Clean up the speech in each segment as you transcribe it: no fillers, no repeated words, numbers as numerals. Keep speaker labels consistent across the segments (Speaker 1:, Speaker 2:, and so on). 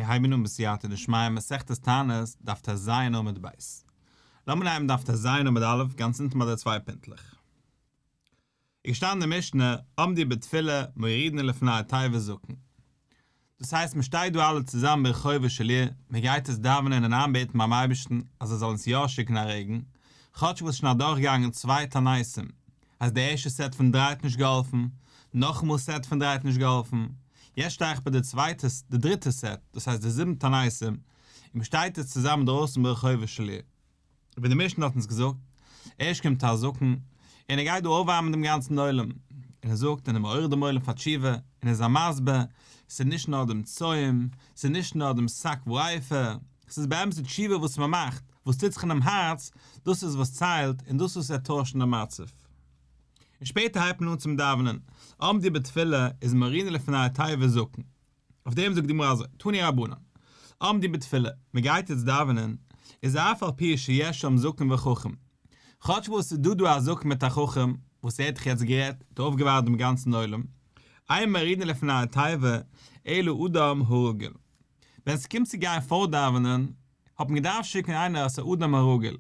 Speaker 1: מיר הייבן אן בסייעתא דשמיא מסכת תענית, דף טז עמוד ב'. לאמיר הייבן דף טז עמוד א', גאנץ אונטן ביי די צוויי פינטלעך. איז געשטאנען אין די משנה, עמדו בתפילה, מורידין לפני התיבה זקן. דאס הייסט מען שטייט דא אלע צוזאמען ברחובה של עיר, מען גייט עס דאווענען און איינבעטן ביים אייבערשטן אז ער זאל אונז יא שיקן א רעגן, כאטש וואס שוין אדורכגעגאנגען צוויי תעניתים, אז די ערשטע סעט פון דריי האט נישט געהאלפן, נאכאמאל סעט פון דריי האט נישט געהאלפן, יעצט שטיי איך ביי די צווייטע, די דריטע סעט, דאס הייסט די זיבן תעניתים, און מען שטייט יעצט צוזאמען דרויסן ברחובה של עיר. ווי די משנה האט אונז געזאגט, ערשט קומט א זקן, און ער גייט דא אויפווארמען דעם גאנצן עולם, און ער זאגט און ער מעורר דעם עולם פאר תשובה, און ער איז א מסביר, ס'איז נישט נאר דעם צום, ס'איז נישט נאר דעם שק ואפר, ס'איז באמת די תשובה וואס מען מאכט, וואס טוט זיך אינעם הארץ, דאס איז וואס ציילט, און דאס וואס וועט טוישן דעם מצב. און שפעטער הייבט מען אן צום דאווענען, עמדו בתפילה איז מורידין לפני התיבה זקן. אויף דעם זאגט די גמרא אזוי, תנו רבנן, עמדו בתפילה, מען גייט יעצט דאווענען, איז אף על פי שיש שם זקן וחכם, כאטש וואס ס'איז דא דא א זקן מיט א חכם, וואס ער האט דאך יעצט גערעדט, האט אויפגעווארעמט דעם גאנצן עולם, אין מורידין לפני התיבה, אלא אדם הרגיל. ווען ס'קומט צו גיין פארדאווענען, האט מען געדארפט שיקן איינער אז ס'איז אדם הרגיל.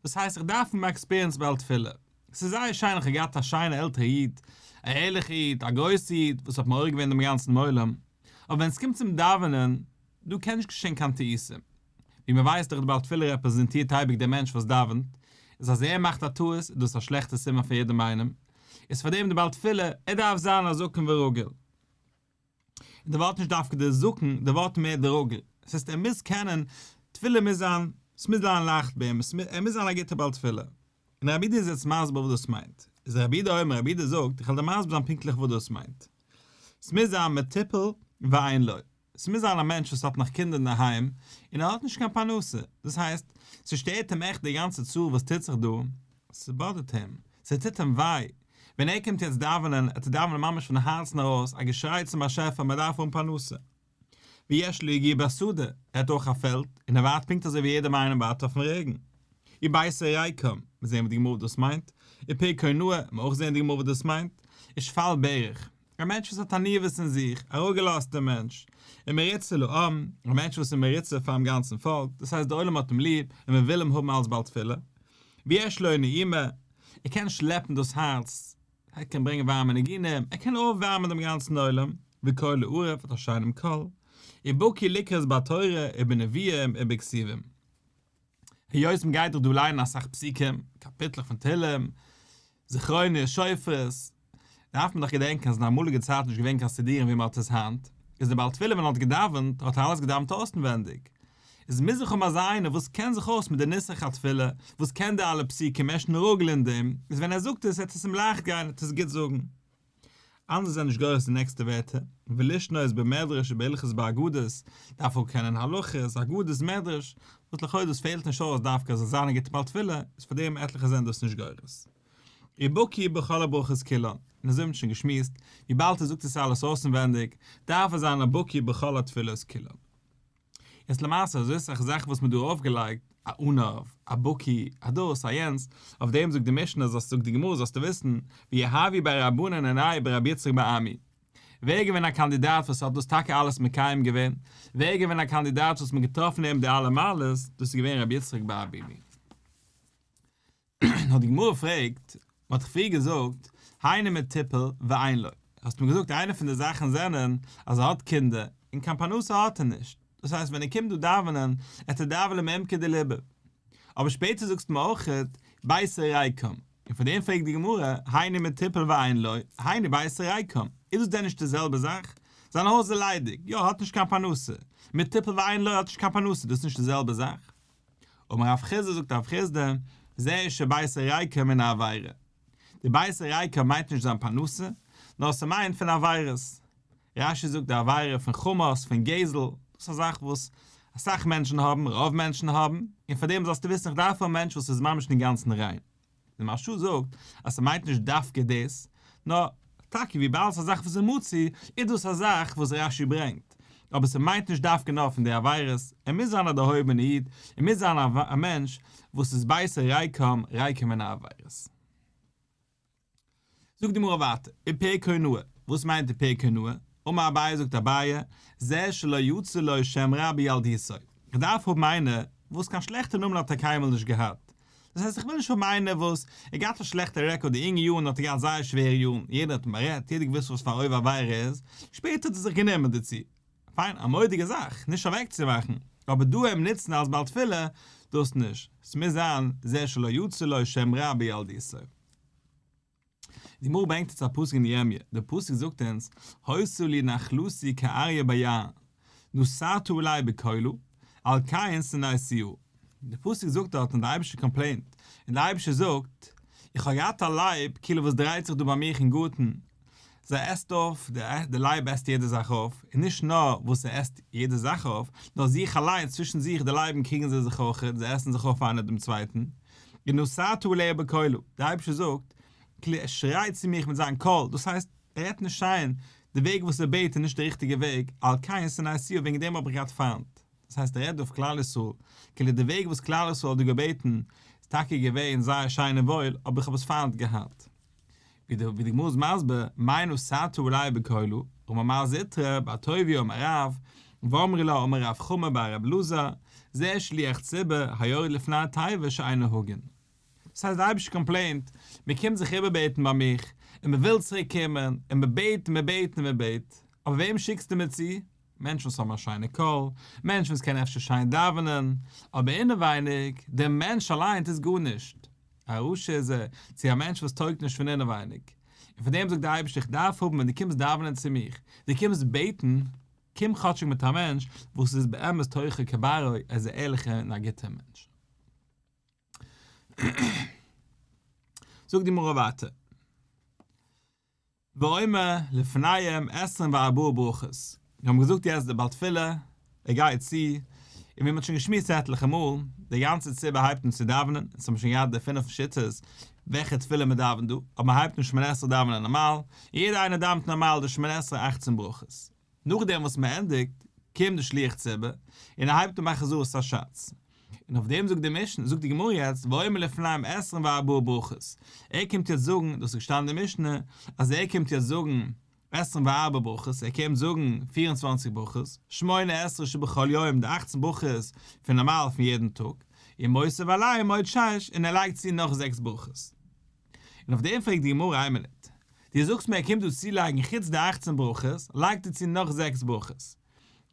Speaker 1: דאס הייסט איך דארף האבן experience בעל תפילה. ס'איז זייער שיין איך האב געהאט א שיינע עלטערע איד, א ערליכע איד, א גרויסע איד, וואס האט מעורר געווען דעם גאנצן עולם, אבער ווען ס'קומט צום דאווענען, דא קען נישט געשען קיין טעותים. ווי מ'ווייסט דאך די בעל תפילה רעפרעזענטירט אייביג דער מענטש וואס דאווענט, איז אז ער מאכט א טעות איז דאס א שלעכטע סימן פאר יעדעם איינעם, איז פארדעם די בעל תפילה, ער דארף זיין א זקן ורגיל. און די ווארט נישט דווקא די זקן, די ווארט מער די רגיל. עס הייסט ער מוז קענען, תפילה מוז זיין, עס מוז זיין לייכט ביי אים, ער מוז זיין א גוטער בעל תפילה. און רבי יהודה איז יעצט מסביר וואס דאס מיינט. איז רבי יהודה אומר, רבי יהודה זאגט, איך וועל דיר מסביר זיין פונקטליך וואס דאס מיינט. עס מוז זיין מטופל ואין לו. עס מוז זיין א מענטש וואס האט נאך קינדער אינדערהיים, און ער האט נישט קיין פרנסה. דאס הייסט, ס'שטערט אים עכט די גאנצע צרה וואס טוט זיך דא, ס'באדערט אים, ס'טוט אים וויי, ווען ער קומט יעצט דאווענען, ער טוט דאווענען ממש פון הארצן ארויס, א געשריי צום באשעפער מען דארף האבן פרנסה. ויש לו יגיעה בשדה, ער האט אויך א פעלד, און ער ווארט פונקט אזוי ווי יעדער איינער ווארט אויפן רעגן. וביתו ריקם, מיר זעהן וואס די גמרא וואס דאס מיינט, ופרקו נאה, מיר אויך זעהן די גמרא וואס דאס מיינט, ושפל ברך, א מענטש וואס האט עניוות אין זיך, א אראפגעלאזטער מענטש, ומרוצה לעם, א מענטש וואס איז מרוצה פאר'ן גאנצן פאלק, דאס הייסט דער עולם האט אים ליב און מען וויל אים האבן אלס בעל תפילה, ויש לו נעימה, ער קען שלעפן דאס הארץ, ער קען ברענגען ווארעמע ניגונים, ער קען אויפווארעמען דעם גאנצן עולם, וקולו ערב, האט א שיינעם קול, ובקי לקרות בתורה ובנביאים ובכתובים. היות מען גייט דאך דא ליינען אסאך פסוקים, קאפיטלעך פון תהלים, זכרונות, שופרות, דארף מען דאך געדענקען אז אין אמאליגע צייטן איז נישט געווען קיין סידורים ווי מען האט עס היינט, איז דער בעל תפילה ווען ער האט געדאווענט האט ער אלעס געדאווענט אויסנווענדיג, איז מוז זיך האבן אזא איינער וואס קען זיך אויס מיט די נוסח התפילה, וואס קען די אלע פסוקים, ער איז שוין רגיל אין דעם, איז ווען ער זאגט עס וועט עס אים לייכט גיין, ער וועט עס גוט זאגן. אנדערע זענען נישט גורס די נעקסטע ווערטער, ולשנות במדרש ובהלכות באגדות, דארף אויך קענען הלכות, אגדות, מדרש, וואס לכאו' דאס פעלט נישט אויס דווקא אז זאל זיין א גוטע בעל תפילה, איז פאר דעם עטליכע זענען דאס נישט גורס. ובקי בכל הברכות כולן, און אזוי האט מען שוין געשמועסט, וויבאלד ער זאגט עס אלעס אויסנווענדיג, דארף ער זיין א בקי בכל התפילות כולן. איז למעשה אזוי סאך זאכן וואס מען האט דא ארויפגעלייגט, א עניו, א בקי, א דאס, א יענץ, אויף דעם זאגט די משנה זאלסט זאגט די גמרא זאלסטו וויסן, ויהיבו ביה רבנן עינייהו ברבי יצחק בר אמי. ווער איז געווען א קאנדידאט וואס האט דאס טאקע אלעס מקיים געווען? ווער איז געווען א קאנדידאט וואס מען געטראפן אים די אלע מעלות? דאס איז געווען רבי יצחק בר אבימי. האט די גמרא פרעגט, מען האט דאך פריער געזאגט, היינו מטופל ואין לו, האסט מיר געזאגט איינע פון די זאכן זענען אז ער האט קינדער און קיין פרנסה האט ער נישט, דאס הייסט ווען ער קומט דא דאווענען עט ער דאווענען מעומקא דליבא, אבער שפעטער זאגסטו מיר אויכעט ביתו ריקם, און פאר דעם פרעגט די גמרא, היינו מטופל ואין לו, היינו ביתו ריקם, איז דאס דען נישט די זעלבע זאך? זיין הויז איז ליידיג, יא ער האט נישט קיין פרנסה, מטופל ואין לו האט נישט קיין פרנסה, דאס איז נישט די זעלבע זאך? אמר רב חסדא זאגט רב חסדא, זהו שביתו ריקם מן העבירה. די ביתו ריקם מיינט נישט זיין פרנסה, נאר ס'מיינט פון עבירות. רש"י זאגט די עבירה פון חמס, פון גזל, דאס איז א זאך וואס אסאך מענטשן האבן, רוב מענטשן האבן, און פאר דעם זאלסטו וויסן איך דארף האבן א מענטש וואס איז ממש אינגאנצן ריין. די מהרש"א זאגט אז ס'מיינט נישט דווקא דאס, נאר טאקע וויבאלד ס'איז א זאך וואס איז מצוי, איז דאס א זאך וואס רש"י ברענגט, אבער ס'מיינט נישט דווקא נאר פון די עבירות, ער מוז זיין א דערהויבענע איד, ער מוז זיין א מענטש וואס איז ביתו ריקם ריקם מן העבירות. זאגט די גמרא ווייטער, ופרקו נאה, וואס מיינט ופרקו נאה? אמר אביי זאגט אביי, זה שלא יצא לו שם רע בילדותו, איך דארף האבן איינער וואס קיין שלעכטע נאמען האט ער קיינמאל נישט געהאט, דאס הייסט איך וויל נישט האבן איינער וואס ער געהאט א שלעכטע רעקארד די אינגע יארן האט ער געהאט זייער שווערע יארן, יעדער האט אים בארעדט, יעדער געוואוסט וואס פאר א עובר עבירה ער איז, שפעטער האט ער זיך גענומען דערצו. פיין, א מורא'דיגע זאך, נישט אוועקצומאכן, אבער דא אים נוצן אלס בעל תפילה, דאס נישט, ס'מוז זיין זה שלא יצא לו שם רע בילדותו. די גמרא ברענגט אונז א פסוק אין ירמיה, דער פסוק זאגט אונז, היתה לי נחלתי כאריה ביער, נתתה עלי בקולה, על כן שנאתיה. דער פסוק זאגט דארט און דער אייבערשטער complaint, און דער אייבערשטער זאגט, איך האב געהאט א לייב כאילו וואס דרייט זיך דא ביי מיך אין גארטן, זיי עסט אויף, די לייב עסט יעדע זאך אויף, און נישט נאר וואס ער עסט יעדע זאך אויף, נאר זיך אליינס, צווישן זיך די לייבן קריגן זיי זיך אויך, זיי עסן זיך אויף איינער דעם צווייטן. ונתתה עליה בקולה, דער אייבערשטער זאגט, כאילו ער שרייט צו מיך מיט זיין קול, דאס הייסט, ער רעדט נישט שיין, די וועג וואס ער בעט איז נישט די ריכטיגע וועג, על כן שנאתיה, וועגן דעם האב איך געהאט פיינט. דאס הייסט ער רעדט דא אויף כלל ישראל, כאילו די וועג וואס כלל ישראל האט דא געבעטן איז טאקע געווען זייער שיין און וואויל, אבער איך האב עס פיינט געהאט. ווי די ווי די גמרא איז מסביר, מאי נתתה עליה בקולה, אמר מר זוטרא בר טוביה אמר רב, ואמרי לה אמר רב חמא בר רב אלעזר, זה שליח ציבור היורד לפני התיבה שאינו הגון. דאס הייסט די אייבערשטער complaint, מען קומט זיך איבערבעטן ביי מיך, און מען וויל צוריק קומען, און מען בעט און מען בעט און מען בעט, אבער וועם שיקסטו מיר צו? מענטשן וואס האבן א שיינע קול, מענטשן וואס קענען אפשר שיין דאווענען, אבער אינעווייניג, דער מענטש אליינס איז גארנישט. א רשע איז ער, צו א מענטש וואס טויגט נישט פון אינעווייניג. און פאר דעם זאגט דער אייבערשטער איך דארף האבן ווען דו קומסט דאווענען צו מיך, דו קומסט בעטן, קום כאטשיג מיט א מענטש וואס איז באמת תוכו כברו, ער איז א ערליכער און א גוטער מענטש. זאגט די גמרא ווייטער. ואומר לפניהם עשרים וארבעה ברכות, מיר האבן געזאגט יעצט די בעל תפילה, ער גייט צו, און ווי מען האט שוין געשמועסט עטליכע מאל, די גאנצע ציבור הייבט אן צו דאווענען, אונז האבן שוין געהאט די פינף שיטות וועלכע תפילה מען דאווענט דא, אבער מען הייבט אן שמונה עשרה דאווענען נארמאל, און יעדער איינער דאווענט נארמאל די שמונה עשרה אכצן ברכות. נאכדעם וואס מען ענדיגט, קומט די שליח ציבור, און ער הייבט אן מאכן חזרת הש"ץ. און אויף דעם זאגט די משנה, זאגט די גמרא יעצט, ואומר לפניהם עשרים וארבעה ברכות. ער קומט יעצט זאגן, דאס איז געשטאנען אין די משנה, אז ער קומט יעצט זאגן עשרים וארבע ברכות, ער קומט זאגן פיר און צוואנציג ברכות, שמונה עשרה שבכל יום, די אכצן ברכות פון נארמאל פון יעדן טאג, און מוסיף עליהם עוד שש, און ער לייגט צו נאך זעקס ברכות. און אויף דעם פרעגט די גמרא איין מינוט, דו זאגסט מיר ער קומט דא צולייגן חוץ די אכצן ברכות, לייגט ער צו נאך זעקס ברכות.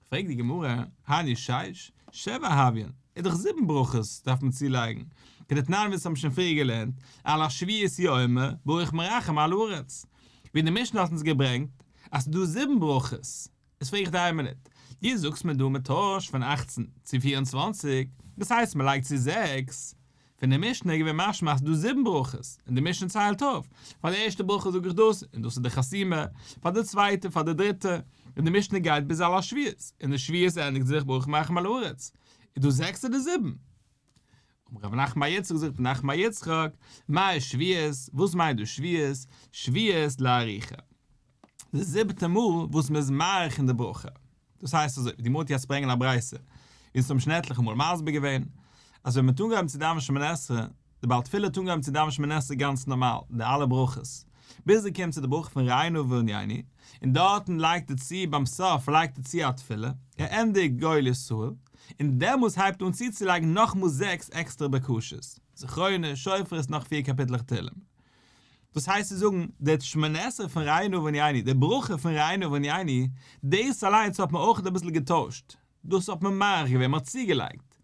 Speaker 1: פרעגט די גמרא, הני שש, שבע הויין, איז דאך זיבן ברכות דארף מען צולייגן, כדתנן ווי אונז האבן שוין פריער געלערנט, על השביעית הוא אומר, ברוך מרחם על הארץ, ווי די משנה האט אונז געברענגט אז ס'איז דא זיבן ברכות, איז פרעג איך דיר איין מינוט, דו זאגסט מיר דא מען טוישט פון אכצן צו פיר און צוואנציג, דאס הייסט מען לייגט צו זעקס, פון די משנה איז געווען משמע אז ס'איז דא זיבן ברכות, און די משנה ציילט אויף, פאר די ערשטע ברכה זאג איך דאס, און דאס איז די חתימה, פאר די צווייטע, פאר די דריטע, און די משנה גייט ביז על השביעית, און די שביעית ענדיגט זיך ברוך מרחם על הארץ, איז דא זעקס אדער זיבן? אמר רב נחמן בר יצחק זאגט רב נחמן בר יצחק, מאי שביעית, וואס מיינט דא שביעית? שביעית לאריכה. די זיבעטע מאל וואס מ'איז מאריך אין די ברכה. דאס הייסט אזוי, די גמרא וועט יעצט ברענגען א ברייתא, ווי אונז האבן שוין עטליכע מאל מסביר געווען, אז ווען מ'האט אנגעהויבן צו דאווענען שמונה עשרה, די בעל תפילה האט אנגעהויבן צו דאווענען שמונה עשרה גאנץ נארמאל, די אלע ברכות, ביז ער קומט צו די ברכה פון ראה נא וענינו, און דארטן לייגט ער צו, ביים סוף לייגט ער צו א תפילה, ער ענדיגט גואל ישראל, און דעמאלס הייבט אן צוצולייגן נאכאמאל זעקס עקסטערע בקשות, זכרונות, שופרות, נאך פיר קאפיטלעך תהלים. דאס הייסט צו זאגן, די שמונה עשרה פון ראה נא וענינו, די ברכה פון ראה נא וענינו, דאס אליינס האט מען אויך אביסל געטוישט, דאס האט מען מאריך געווען, מען האט צוגעלייגט.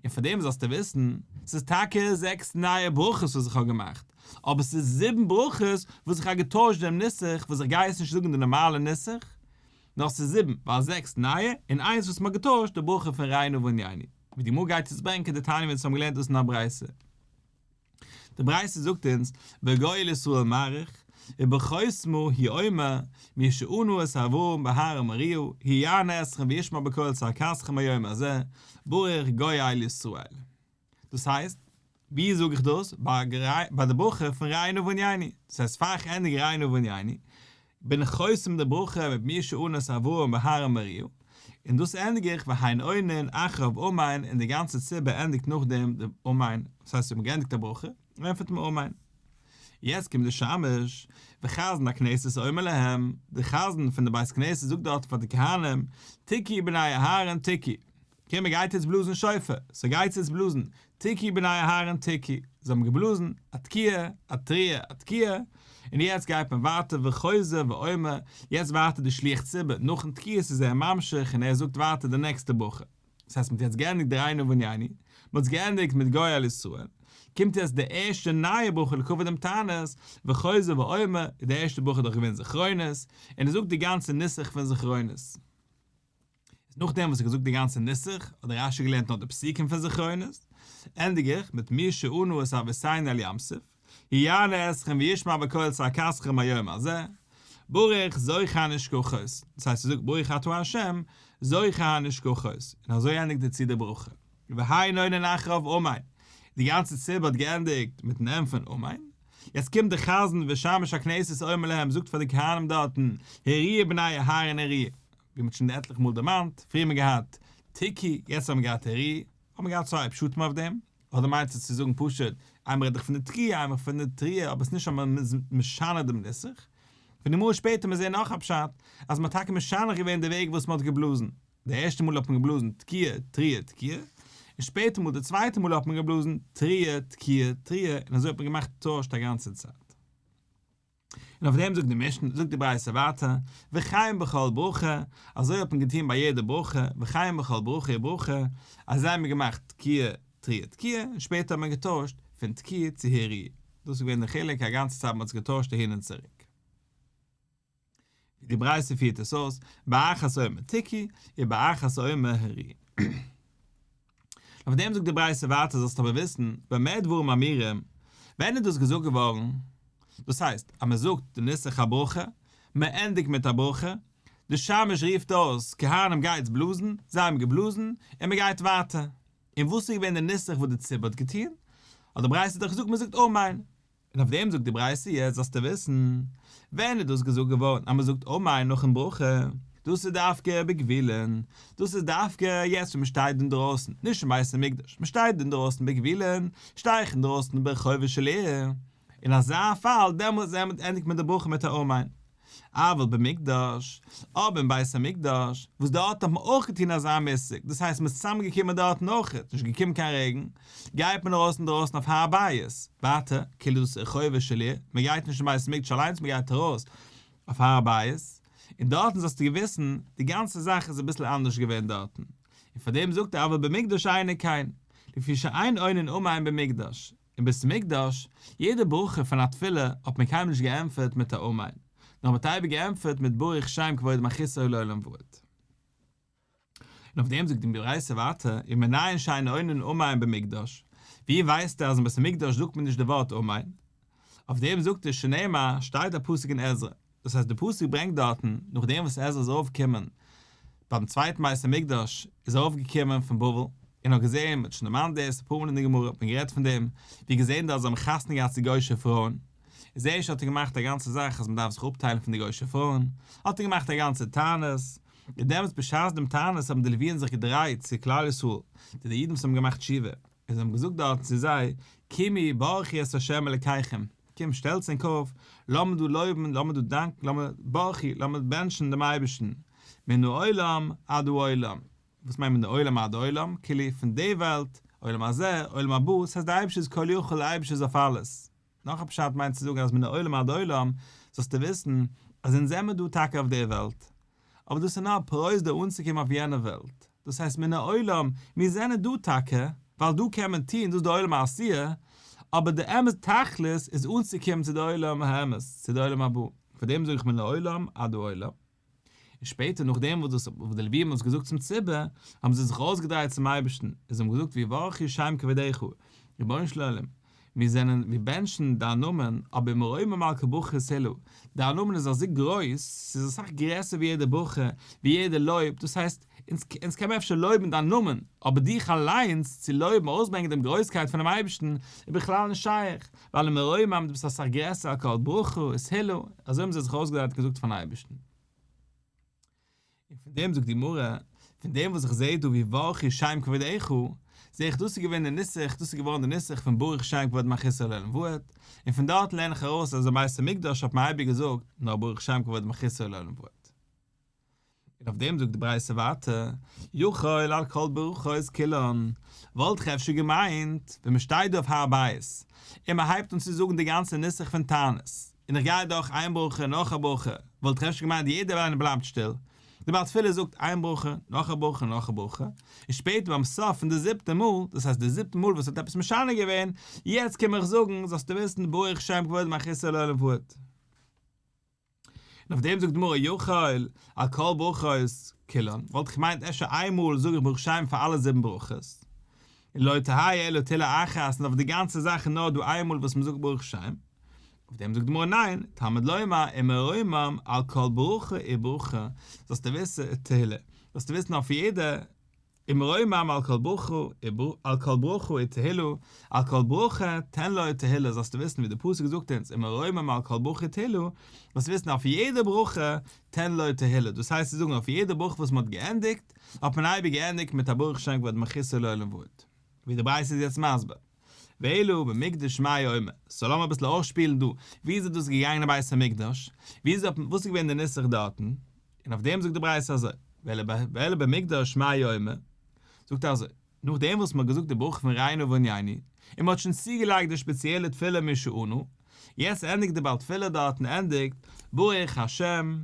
Speaker 1: און פאר דעם זאלסטו וויסן, ס'איז טאקע זעקס נייע ברכות וואס איך האב געמאכט, אבער ס'איז זיבן ברכות וואס איך האב געטוישט דעם נוסח, וואס איך גיי עס נישט זאגן די נארמאלע נוסח, נאר ס'איז זיבן, ווייל זעקס נייע, און איינס וואס מ'האט געטוישט, די ברכה פון ראה נא וענינו. ווי די גמרא גייט עס ברענגען כדתניא ווי אונז האבן געלערנט דאס אין א ברייתא. די ברייתא זאגט אונז, בגואל ישראל מאריך, ובחותמה הוא אומר, מי שענה את אברהם בהר המוריה, הוא יענה אתכם וישמע בקול צעקתכם היום הזה, ברוך גואל ישראל. דאס הייסט, ווי זאג איך דאס? ביי די ברכה פון ראה נא וענינו. דאס הייסט פאר איך ענדיג ראה נא וענינו, בין איך חותם די ברכה מיט מי שענה את אברהם בהר המוריה, און דאס ענדיג איך והן עונין אחריו אמן און די גאנצע ציבור ענדיגט נאכדעם די אמן, דאס הייסט מ'האט געענדיגט די ברכה, ענטפערט מען אמן. יעצט קומט די שמש, וחזן הכנסת אומר להם, די חזן פון די בית כנסת זאגט דארט פאר די כהנים, תקעו בני אהרן תקעו, קום מען גייט יעצט בלאזן שופר, סאו גייטס יעצט בלאזן, תקעו בני אהרן תקעו, זיי האבן געבלאזן, א תקיעה, א תרועה, א תקיעה, און יעצט גייט מען ווייטער וחוזר ואומר, יעצט ווייטער די שליח ציבור, נאכן תקיעות איז ער ממשיך און ער זאגט ווייטער די נעקסטע ברכה. דאס הייסט מען האט יעצט געענדיגט די רננו ועננו, מען האט געענדיגט מיט גואל ישראל, קומט יעצט די ערשטע נייע ברכה לכבוד דעם תענית, וחוזר ואומר, איז די ערשטע ברכה דאך געווען זכרונות, און ער זאגט די גאנצע נוסח פון זכרונות. איז נאכדעם וואס ער האט געזאגט די גאנצע נוסח, האט דער רשי געלערנט נאר די פסוקים פון זכרונות, ענדיג איך מיט מי שענה את אבותינו על ים סוף, הוא יענה אתכם וישמע בקול צעקתכם היום הזה, ברוך זוכר הנשכחות, דאס הייסט ער זאגט ברוך אתה ה' זוכר הנשכחות, און אזוי ענדיגט ער צו די ברכה, והן עונין אחריו אמן, די גאנצע ציבור האט געענדיגט מיטן ענטפערן אמן, יעצט קומט דער חזן ושמש הכנסת אומר להם זאגט פאר די כהנים דארטן, הריעו בני אהרן הריעו, ווי מ'האט שוין עטליכע מאל דערמאנט, פריער האט מען געהאט תקעו, יעצט האט מען געהאט הריעו, האט מען געהאט צוויי פשטים אויף דעם. אדער מיינט עס צו זאגן פשוט, איינמאל רעד איך פון די תקיעה איינמאל פון די תרועה אבער עס איז נישט אז מען איז משנה דעם נוסח. פון די גמרא שפעטער מיר זעהן נאך א פשט, אז מען האט טאקע משנה געווען די וועג וואס מען האט געבלאזן. די ערשטע מאל האט מען געבלאזן תקיעה תרועה תקיעה, און שפעטער מאל די צווייטע מאל האט מען געבלאזן תרועה תקיעה תרועה, און אזוי האט מען געמאכט טוישט א גאנצע צייט. און אויף דעם זאגט די משנה, זאגט די ברייתא ווייטער, וכן בכל ברכה, אזוי האט מען געטון ביי יעדע ברכה, וכן בכל ברכה וברכה, אזוי האט מען געמאכט תקיעה, תרועה, תקיעה, און שפעטער האט מען געטוישט פון תקיעה צו הריעו. דאס איז געווען די חילוק, א גאנצע צייט מען האט עס געטוישט אהין און צוריק. ווי די ברייתא פירט עס אויס, באחת אומר תקעו, ובאחת אומר הריעו. אויף דעם זאגט די ברייתא ווייטער זאלסט אבער וויסן, במה דברים אמורים, ווען איז דאס געזאגט געווארן? דאס הייסט אז מען זאגט די נוסח הברכה, מען ענדיגט מיט א ברכה, די שמש רופט אויס כהנים גייטס בלאזן, זיי האבן געבלאזן, און מען גייט ווייטער. און וואס איז געווען די נוסח וואס די ציבור האט געטון? האט די ברייתא דאך געזאגט מען זאגט אמן. און אויף דעם זאגט די ברייתא יעצט זאלסטו וויסן, ווען איז דאס געזאגט געווארן אז מען זאגט אמן נאכן ברכה, דאס איז דווקא בגבולין, דאס איז דווקא יעצט ווען מען שטייט אינדרויסן, נישט אין בית המקדש, מען שטייט אינדרויסן בגבולין, שטיי איך אינדרויסן ברחובה של עיר, אין אזא פאל דעמאלטס ענדיגט מען די ברכה מיט א אמן. אבל במקדש, אבער אין בית המקדש, וואס דארט האט מען אויך געטון אזא מושג, דאס הייסט מען איז צוזאמגעקומען דארטן אויך, נישט געקומען קיין רעגן, גייט מען ארויס אינדרויסן אויף הר הבית, ווייטער, כאילו דאס איז רחובה של עיר, מען גייט נישט אין בית המקדש אליינס, מען גייט ארויס אויף הר הבית, און דארטן זאלסטו וויסן, די גאנצע זאך איז אביסל אנדערש געווען דארטן, און פאר דעם זאגט ער אבל במקדש אינו כן, לפי שאין עונין אמן במקדש, אין בית המקדש, יעדע ברכה פון א תפילה האט מען קיינמאל נישט געענטפערט מיט א אמן, נאר מען האט אייביג געענטפערט מיט ברוך שם כבוד מלכותו לעולם ועד. און אויף דעם זאגט די ברייתא ווייטער, ומנין שאין עונין אמן במקדש, ווי ווייסטו אז אין בית המקדש זאגט מען נישט די ווארט אמן? אויף דעם זאגט ער שנאמר, שטייט א פסוק אין עזרא, דאס הייסט די פסוק ברענגט דארטן, נאכדעם וואס עזרא איז ארויפגעקומען ביים צווייטן בית המקדש, איז ער ארויפגעקומען פון בבל, און האט געזען, מען האט שוין דערמאנט דאס אפאר מאל אין די גמרא האט מען גערעדט פון דעם, ווי געזען דארט זיי האבן חתונה געהאט צו גוי'שע פרויען, איז ערשט האט ער געמאכט א גאנצע זאך אז מען דארף זיך אפטיילן פון די גוי'שע פרויען, האט ער געמאכט א גאנצע תענית, און דעמאלטס בשעת דעם תענית האבן די לוויים זיך געדרייט צו כלל ישראל, צו די אידן וואס האבן געמאכט תשובה, און זיי האבן געזאגט דארטן צו זיי, קומו ברכו את ה' אלקיכם, קום שטעלטס ענק אויף, לאמיר דא לויבן, לאמיר דא דאנקן, לאמיר ברכו, לאמיר בענטשן דעם אייבערשטן, מן העולם עד העולם. וואס מיינט מן העולם עד העולם? כאילו פון די וועלט, עולם הזה, עולם הבא, ס'הייסט דער אייבערשטער איז כל יכול, דער אייבערשטער איז אויף אלעס. נאך א פשט מיינט צו זאגן אז מן העולם עד העולם, זאלסטו וויסן אז אונז זעמיר דא טאקע אויף די וועלט, אבער דאס איז נאר א פרוזדור אנצוקומען אויף יענע וועלט, דאס הייסט מן העולם, מיר זענען דא טאקע ווייל דא קען מען טון, דאס איז די עולם העשיה, אבער די אמת תכלית איז אנצוקומען צו די עולם האמת, צו די עולם הבא, פאר דעם זאג איך מן העולם עד העולם. און שפעטער נאכדעם וואס דאס וואס די לוויים האבן עס געזאגט צום ציבור, האבן זיי זיך אויסגעדרייט צום אייבערשטן, און זיי האבן געזאגט ויברכו שם כבודך, רבונו של עולם, מיר זענען, מיר בענטשן דיין נאמען, אבער ומרומם על כל ברכה ותהלה, דיין נאמען איז אזוי גרויס, ס'איז אסאך גרעסער ווי יעדע ברכה, ווי יעדע לויב, דאס הייסט, אונז אונז קען מען אפשר לויבן דיין נאמען, אבער דיך אליינס צו לויבן, אויסברענגען דעם גרויסקייט פונעם אייבערשטן, איז בכלל נישט שייך, ווייל ומרומם, דו ביסט אסאך גרעסער על כל ברכה ותהלה, אזוי האבן זיי זיך אויסגעדרייט און געזאגט פארן אייבערשטן. און פון דעם זאגט די גמרא, פון דעם וואס איך זעה דא ויברכו שם כבודך, זעה איך דאס איז געווען די נוסח, דאס איז געווארן די נוסח פון ברוך שם כבוד מלכותו לעולם ועד, און פון דארט לערן איך ארויס אז אין בית המקדש האט מען אייביג געזאגט נאר ברוך שם כבוד מלכותו לעולם ועד. און אויף דעם זאגט די ברייתא ווייטער, יכול על כל ברכות כולן, וואלט איך אפשר געמיינט, ווען מען שטייט דא אויף הר הבית, און מען הייבט אן צו זאגן די גאנצע נוסח פון תענית, און איך גיי דורך איין ברכה נאך א ברכה, וואלט איך אפשר געמיינט יעדער איינער בלייבט שטיל, די בעל תפילה זאגט איין ברכה, נאך א ברכה, נאך א ברכה, און שפעטער ביים סוף פון די זיבטע מאל, דאס הייסט די זיבטע מאל וואס האט עפעס משנה געווען, יעצט קום איך זאגן, זאלסטו וויסן ברוך שם כבוד מלכותו לעולם ועד. און אויף דעם זאגט די גמרא יכול על כל ברכות כולן, וואלט איך געמיינט אפשר איין מאל זאג איך ברוך שם פאר אלע זיבן ברכות, און לא תהא אלא תהלה אחת, און אויף די גאנצע זאך איז נאר דא איין מאל וואס מען זאגט ברוך שם, אויף דעם זאגט די גמרא ניין, תלמוד לומר ומרומם על כל ברכה וברכה, זאלסטו וויסן תהלה, זאלסטו וויסן אויף יעדע ומרומם על כל ברכה על כל ברכה ותהלה, על כל ברכה תן לו תהלה, זאלסטו וויסן ווי די פסוק זאגט אונז ומרומם על כל ברכה ותהלה, זאלסטו וויסן אויף יעדע ברכה תן לו תהלה, דאס הייסט צו זאגן אויף יעדע ברכה וואס מען האט געענדיגט, האט מען אייביג געענדיגט מיט א ברוך שם כבוד מלכותו לעולם ועד. ווי די ברייתא איז יעצט מסביר. ואלא במקדש מהו אומר, סאו לאמיר אביסל אויסשפילן דא, ווי איז דאס געגאנגען אין בית המקדש, ווי איז וואס איז געווען די נוסח דארטן, און אויף דעם זאגט די ברייתא אזוי, ואלא במקדש מהו אומר, זאגט ער אזוי, נאכדעם וואס מען האט געזאגט די ברכה פון ראה נא וענינו, און מען האט שוין צוגעלייגט די שפעציעלע תפילה מי שענה, יעצט ענדיגט די בעל תפילה דארטן ענדיגט, ברוך השם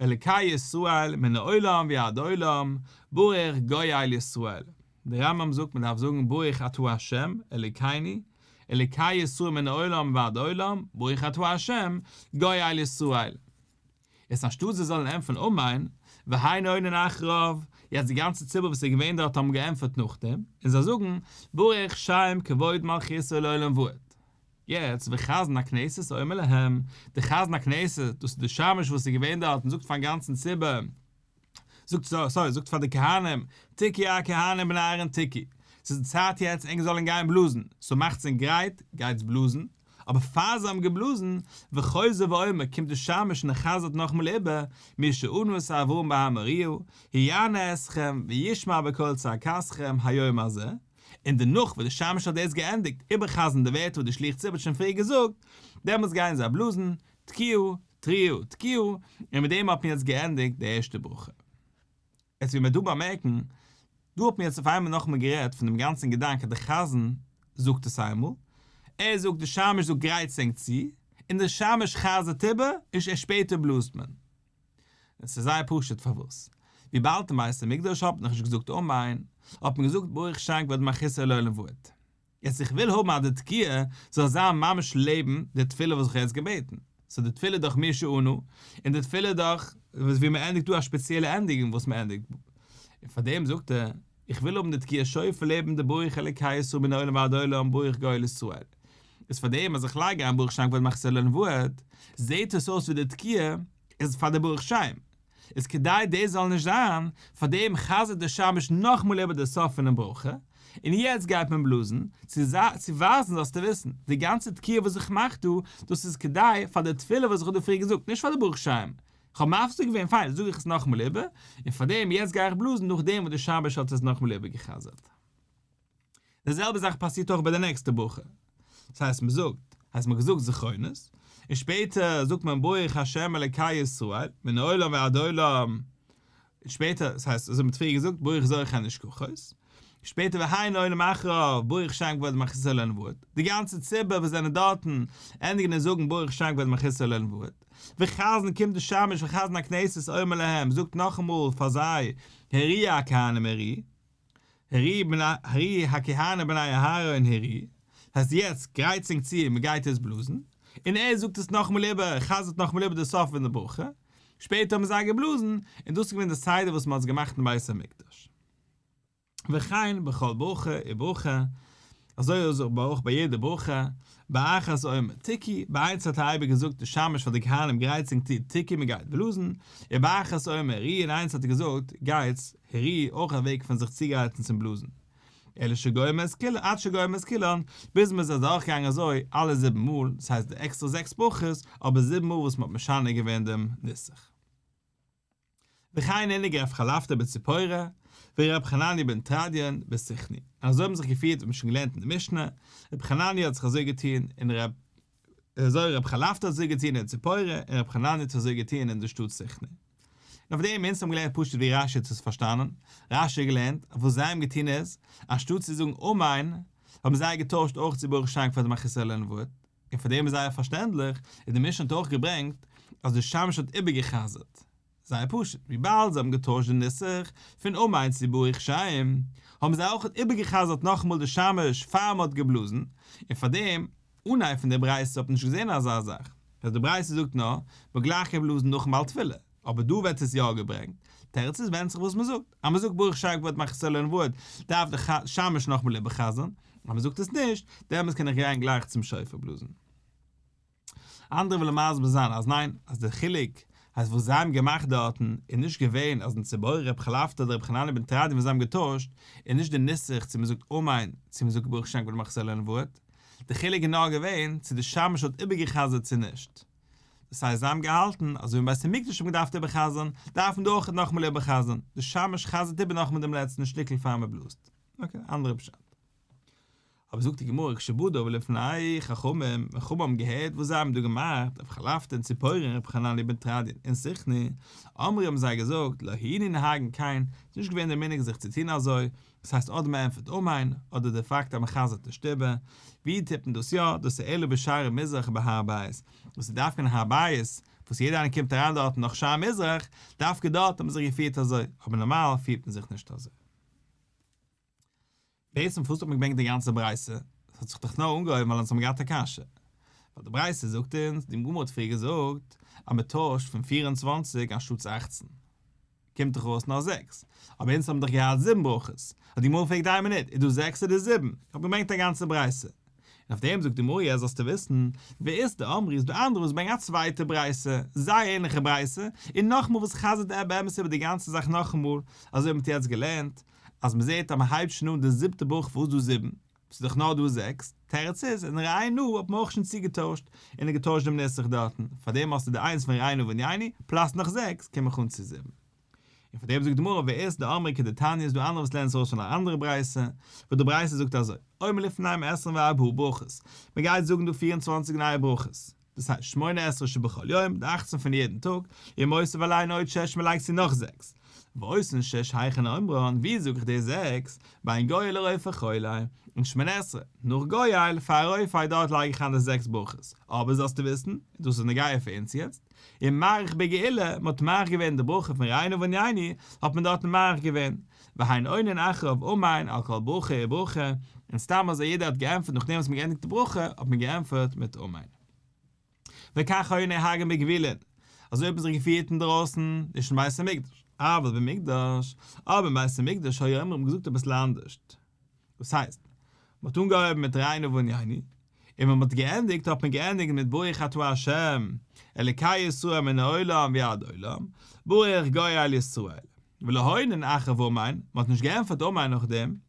Speaker 1: אלוקי ישראל מן העולם ועד עולם, ברוך גואל ישראל. דער רמב"ם זאגט מען דארף זאגן ברוך אתה ה' אלוקינו אלוקי ישראל מן העולם ועד עולם ברוך אתה ה' גואל ישראל. יעצט אנשטאט זיי זאלן ענטפערן אמן, והן עונין אחריו, יעצט די גאנצע ציבור וואס איז געווען דארט האבן געענטפערט נאכדעם, און זיי זאגן ברוך שם כבוד מלכותו לעולם ועד. יעצט וחזן הכנסת אומר להם, די חזן הכנסת, דאס איז די שמש וואס איז געווען דארט און זאגט פארן גאנצן ציבור, זאגט סארי זאגט פאר די כהנים, תקעו הכהנים בני אהרן תקעו, ס'איז די צייט יעצט ענק זאלן גיין בלאזן, סאו מאכטס ענק גרייט, גייטס בלאזן, אבער פאר זיי האבן געבלאזן, וחוזר ואומר קומט די שמש און ער חזר'ט נאכאמאל איבער, מי שענה את אברהם בהר מוריה, הוא יענה אתכם וישמע בקול צעקתכם היום הזה, און דערנאך וואס די שמש האט דאס געענדיגט איבערחזר'ן די ווערטער וואס די שליח ציבור האט שוין פריער געזאגט, דעמאלטס גייען זיי בלאזן, תקיעה, תרועה, תקיעה, און מיט דעם האט מען יעצט געענדיגט די ערשטע ברכה. יעצט ווי מען דא באמערקן, דא האט מען יעצט אויף איינמאל נאכאמאל גערעדט פון דעם גאנצן געדאנק אז דער חזן זאגט עס איינמאל, ער זאגט די שמש זאגט גרייטס ענק צו, און דער שמש חזר'ט איבער, און ערשט שפעטער בלאזט מען. עס איז זייער פשוט פארוואס. וויבאלד אין בית המקדש האט מען נאכנישט געזאגט אמן, האט מען געזאגט ברוך שם כבוד מלכותו לעולם ועד. יעצט איך וויל האבן אז די תקיעה זאל זיין ממש לעבן די תפילה וואס איך האב יעצט געבעטן, סאו די תפילה איז דאך מי שענה, און די תפילה איז דאך ווי מען ענדיגט דא א שפעציעלע ענדיגונג וואס מען ענדיגט, און פאר דעם זאגט ער, איך וויל האבן די תקיעת שופר לעבן די ברוך אלוקי ישראל מן העולם ועד עולם ברוך גואל ישראל, איז פאר דעם אז איך לייג אריין ברוך שם כבוד מלכותו לעולם ועד, זעט עס אויס ווי די תקיעה איז פאר די ברוך שם, איז כדי דאס זאל נישט זיין, פאר דעם חזר'ט דער שמש נאכמאל איבער די סוף פונעם ברכה, און יעצט גייט מען בלאזן, צו צו ווייזן זאלסטו וויסן, די גאנצע תקיעה וואס איך מאך דא, דאס איז כדי פאר די תפילה וואס איך האב דא פריער געזאגט, נישט פאר די ברוך שם, איך האב מפסיק געווען, פיין, זאג איך עס נאכמאל איבער, און פאר דעם יעצט גיי איך בלאזן נאכדעם וואס דער שמש האט עס נאכמאל איבערגעחזר'ט. די זעלבע זאך פאסירט אויך ביי די נעקסטע ברכה. דאס הייסט מען זאגט, הייסט מען האט געזאגט זכרונות, און שפעטער זאגט מען ברוך השם אלקי ישראל, מן העולם ועד עולם, און שפעטער, דאס הייסט אזוי ווי מען האט פריער געזאגט ברוך זוכר נשכחות, שפעטער והן עונים אחריו ברוך שם כבוד מלכותו לעולם ועד, די גאנצע ציבור וואס זענען דארטן ענדיגן און זאגן ברוך שם כבוד מלכותו לעולם ועד, וחזן קומט די שמש וחזן הכנסת אומר להם זאגט נאכאמאל פאר זיי הריעו הכהנים הריעו. הריעו הכהנים בני אהרן הריעו, הייסט יעצט גרייטס ענק צו מען גייט עס בלאזן, און ער זאגט עס נאכאמאל איבער, חזר'ט נאכאמאל איבער די סוף פון די ברכה, שפעטער האבן זיי געבלאזן, און דאס איז געווען די סדר וואס מען האט עס געמאכט אין בית המקדש. וכן בכל ברכה וברכה, אזוי איז אויך ביי יעדע ברכה, באחת אומר תקעו, ביי איינס האט ער אייביג געזאגט די שמש פאר די כהנים גרייטס ענק צו תקעו מען גייט בלאזן, ובאחת אומר הריעו און איינס האט ער געזאגט גייטס הריעו אויך א וועג פון זיך צוגרייטן צום בלאזן, אלא שגומר את כולן עד שגומר את כולן, ביז מען איז אדורכגעגאנגען אזוי אלע זיבן מאל, דאס הייסט די עקסטערע זעקס ברכות, אבער זיבן מאל וואס מען האט משנה געווען דעם נוסח. וכן הנהיג רב חלפתא בציפורי, ור' חנניה בן תרדיון בסיכני. און אזוי האבן זיך געפירט ווי מ'האט שוין געלערנט אין די משנה, ר' חנניה האט זיך אזוי געטון און ר' אזוי רב חלפתא האט אזוי געטון אין ציפורי און ר' חנניה האט אזוי געטון אין די שטאט סיכני. און אויף דעם אונז האבן געלערנט פשוט ווי רשי האט עס פארשטאנען, רשי האט געלערנט אז וואס זיי האבן געטון איז, אנשטאט צו זאגן אמן, האבן זיי געטוישט אויך צו ברוך שם כבוד מלכותו לעולם ועד, און פאר דעם איז זייער פארשטענדליך, און די משנה האט אויך געברענגט אז די שמש האט איבערגע'חזר'ט. זייער פשוט, וויבאלד זיי האבן געטוישט די נוסח פון אמן צו ברוך שם, האבן זיי אויך איבערגע'חזר'ט נאכאמאל די שמש פאר מען האט געבלאזן, און פאר דעם, אנהייב פון די ברייתא האט מען נישט געזען אזא זאך, ווייל די ברייתא זאגט נאר, מ'האט גלייך געבלאזן נאכן בעל תפילה, אבער דא ווערט עס יא געברענגט, תירוץ איז ווענדט זיך וואס מען זאגט, אז מען זאגט ברוך שם כבוד מלכותו לעולם ועד, דארף די שמש נאכאמאל איבער'חזר'ן, אז מען זאגט עס נישט, דעמאלס קען איך גיין גלייך צום שופר בלאזן. אנדערע ווילן מסביר זיין אז ניין, אז דער חילוק אז וואס זיי האבן געמאכט דארטן איז נישט געווען אז אין ציפורי רב חלפתא אדער רב חנניה בן תרדיון וואס זיי האבן געטוישט איז נישט די נוסח צו מען זאגט אמן צו מען זאגט ברוך שם כבוד מלכותו לעולם ועד, די חילוק איז נאר געווען צו די שמש האט איבערגע'חזר'ט צו נישט. דאס הייסט זיי האבן געהאלטן אז אזוי ווי אין בית המקדש האט מען געדארפט איבער'חזר'ן דארף מען דא אויך נאכאמאל איבער'חזר'ן, די שמש חזר'ט איבער נאכאמאל דעם לעצטן שטיקל פאר מען בלאזט. אקעי, אנדערע פשט. אבער זאגט די גמרא כשבא דבר לפני חכמים, ווען חכמים האבן געהערט וואס זיי האבן דא געמאכט, רב חלפתא אין ציפורי און רב חנניה בן תרדיון אין סיכני, אמרו האבן זיי געזאגט, לא היינו נוהגין כן, ס'איז נישט געווען דער מנהג זיך צו טון אזוי, דאס הייסט אדער מען ענטפערט אמן, אדער דער פאקט אז מען חזר'ט נישט איבער, ווי טוט מען דאס יא, דאס איז אלא בשערי מזרח ובהר הבית, דאס איז דווקא אין הר הבית, וואס יעדער איינער קומט אריין דארטן נאך שער מזרח, דווקא דארט האט מען זיך געפירט אזוי, אבער נארמאל פירט מען זיך נישט אזוי. בעצם פארוואס האט מען געברענגט די גאנצע ברייתא? עס האט זיך דאך נאר אנגעהויבן ווייל אונז האבן געהאט א קשיא. ווייל די ברייתא זאגט אונז, די גמרא האט פריער געזאגט אז מען טוישט פון 24 אנשטאטס 18. קומט דאך אויס נאר זעקס. אבער אונז האבן דאך געהאט זיבן ברכות. האט די גמרא געפרעגט איין מינוט, איז דא זעקס אדער זיבן? איך האב געברענגט א גאנצע ברייתא. און אויף דעם זאגט די גמרא יעצט זאלסטו וויסן, ואית דאמרי איז דא אנדערע וואס ברענגען א צווייטע ברייתא, זייער ענליכע ברייתא, און נאכאמאל וואס חזר'ט ער באמת איבער די גאנצע זאך נאכאמאל, אזוי ווי מען האט יעצט געלערנט, אז מען זעט אז מען הייבט שוין אן די זיבטע ברכה פארוואס דא זיבן? ס'איז דאך נאר דא זעקס, תירוץ איז, אין ראה נא האט מען אויך שוין צוגעטוישט און געטוישט דעם נוסח דארטן, פארדעם האסטו די איינס פון ראה נא ועננו, פלאס נאך זעקס, קום איך אן צו זיבן. און פארדעם זאגט די גמרא ואית דאמרי כדתניא איז דא אנדערע וואס לערנען עס ארויס פון א אנדערע ברייתא, וואס די ברייתא זאגט אזוי, אומר לפניהם עשרים וארבעה ברכות, מען גייט זאגן דא 24 נייע ברכות, דאס הייסט שמונה עשרה שבכל יום, די אכצן פון יעדן טאג, ומוסיף עליהן עוד שש מען לייגט צו נאך זעקס. ואותן שש היכן אומרן, ווי זאג איך די זעקס? בין גואל לרופא חולי, אין שמונה עשרה, נאך גואל, פאר רופא דארט לייג איך אריין די זעקס ברכות. אבער זאלסטו וויסן, און דאס איז נוגע פאר אונז יעצט, ומאריך בגאולה, מען האט מאריך געווען די ברכה פון ראה נא ועננו, האט מען דארטן מאריך געווען, והן עונין אחריו אמן על כל ברכה וברכה, און סתם אזוי יעדער האט געענטפערט נאכדעם וואס מען געענדיגט די ברכה האט מען געענטפערט מיט אמן. וכך היו נוהגין בגבולין, אזוי האט מען זיך געפירט אינדרויסן, נישט אין בית המקדש, אבל במקדש, אבער אין בית המקדש היו אומרים האט מען געזאגט אביסל אנדערשט. דאס הייסט, מען האט אנגעהויבן מיט ראה נא ועננו, און ווען מען האט געענדיגט האט מען געענדיגט מיט ברוך אתה ה' אלקי ישראל מן העולם ועד עולם, ברוך גואל ישראל, ולא עונין אחריו אמן, מען האט נישט געענטפערט אמן נאכדעם,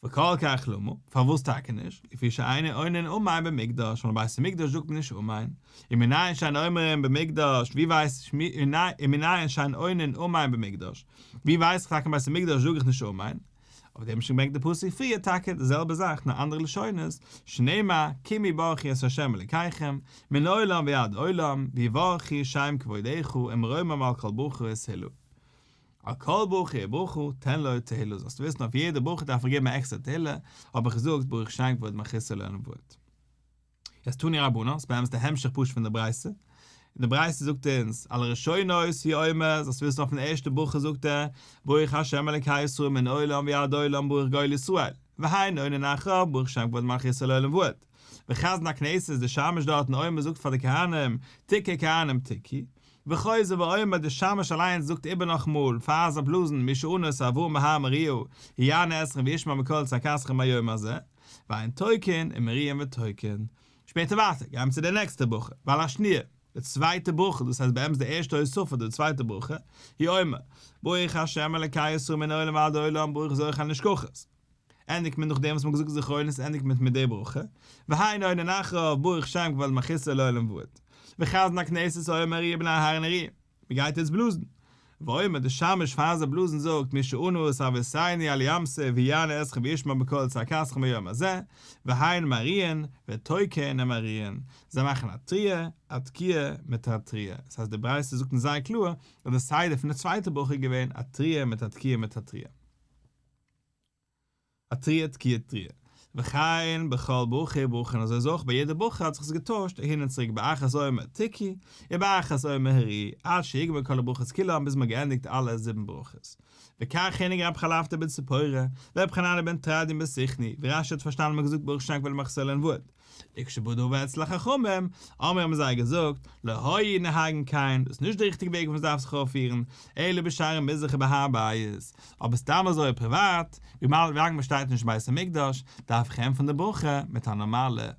Speaker 1: וכל כך למה, פארוואס טאקע נישט, לפי שאין עונין אמן במקדש, ווייל אין בית המקדש זאגט מען נישט אמן, ומנין שאין אומרים במקדש, ווי ווייס ומנין שאין עונין אמן במקדש, ווי ווייס איך טאקע אין בית המקדש זאג איך נישט אמן, אויף דעם שוין געברענגט די פסוק פריער טאקע די זעלבע זאך נאר אנדערע לשונות, שנאמר קומו ברכו את ה' אלקיכם, מן עולם ועד עולם, ויברכו שם כבודך ומרומם על כל ברכה ותהלה. על כל ברכה וברכה תן לו תהלה, זאלסטו וויסן אויף יעדע ברכה דארף איך געבן א עקסטערע תהלה, האב איך געזאגט ברוך שם כבוד מלכותו לעולם ועד. יעצט תנו רבנן, ס'איז באמת די המשך פשוט פון די ברייתא, און די ברייתא זאגט אונז, על הראשונות הוא אומר, זאלסט וויסן אויפן ערשטע ברכה זאגט ער, ברוך ה' אלקי ישראל מן עולם ועד עולם ברוך גואל ישראל, והן עונין אחריו ברוך שם כבוד מלכותו לעולם ועד. וחזן הכנסת די שמש דארטן אומר זאגט פאר די כהנים, תקעו כהנים תקעו, וחוזר ואומר די שמש אליינס זאגט איבער נאכאמאל פאר זיי בלאזן מי שענה את אברהם בהר מוריה הוא יענה אתכם וישמע בקול צעקתכם ביום הזה. והן תוקעין ומריעין ותוקעין. שפעטער ווייטער, גייען מיר צו די נעקסטע ברכה, ועל השניה, די צווייטע ברכה, דאס הייסט באמת די ערשטע הוספה, די צווייטע ברכה, הוא אומר, ברוך ה' אלקי ישראל מן העולם ועד העולם ברוך זוכר הנשכחות. ענדיגט מען נאכדעם וואס מען האט געזאגט זכרונות ענדיגט מען מיט די ברכה, והן עונין אחריו ברוך שם כבוד מלכותו לעולם ועד. וחזן הכנסת אומר הריעו בני אהרן הריעו. מען גייט יעצט בלאזן. ואומר די שמש פאר זיי בלאזן זאגט מי שענה את אבותינו על ים סוף ויענה אתכם וישמע בקול צעקתכם ביום הזה, והן מריעין ותוקעין ומריעין, זיי מאכן א תרועה, א תקיעה מיט א תרועה, דאס הייסט די ברייתא זאגט אונז זייער קלאר אז די סדר פון די צווייטע ברכה איז געווען א תרועה מיט א תקיעה מיט א תרועה. א תרועה תקיעה תרועה. וכן בכל ברכה וברכה און אזוי איז אויך ביי יעדע ברכה האט זיך עס געטוישט אהין און צוריק באחת אומר תקעו ובאחת אומר הריעו עד שיגמור כל הברכות כולן ביז מען האט געענדיגט אלע זיבן ברכות. וכך הנהיג רב חלפתא בציפורי ורב חנניה בן תרדיון בסיכני ווי רשי האט פארשטאנען מען האט געזאגט ברוך שם כבוד מלכותו לעולם ועד. וכשבא דבר אצל החכמים, אמרו האבן זיי געזאגט, לא היו נוהגין כן, דאס איז נישט די ריכטיגע וועג ווי מען דארף זיך אויפפירן, אלא בשערי מזרח ובהר הבית, אבער סתם אזוי פריוואט, ווילאנג מען שטייט נישט אין בית המקדש, דארף איך ענטפערן די ברכה מיט א נארמאלע.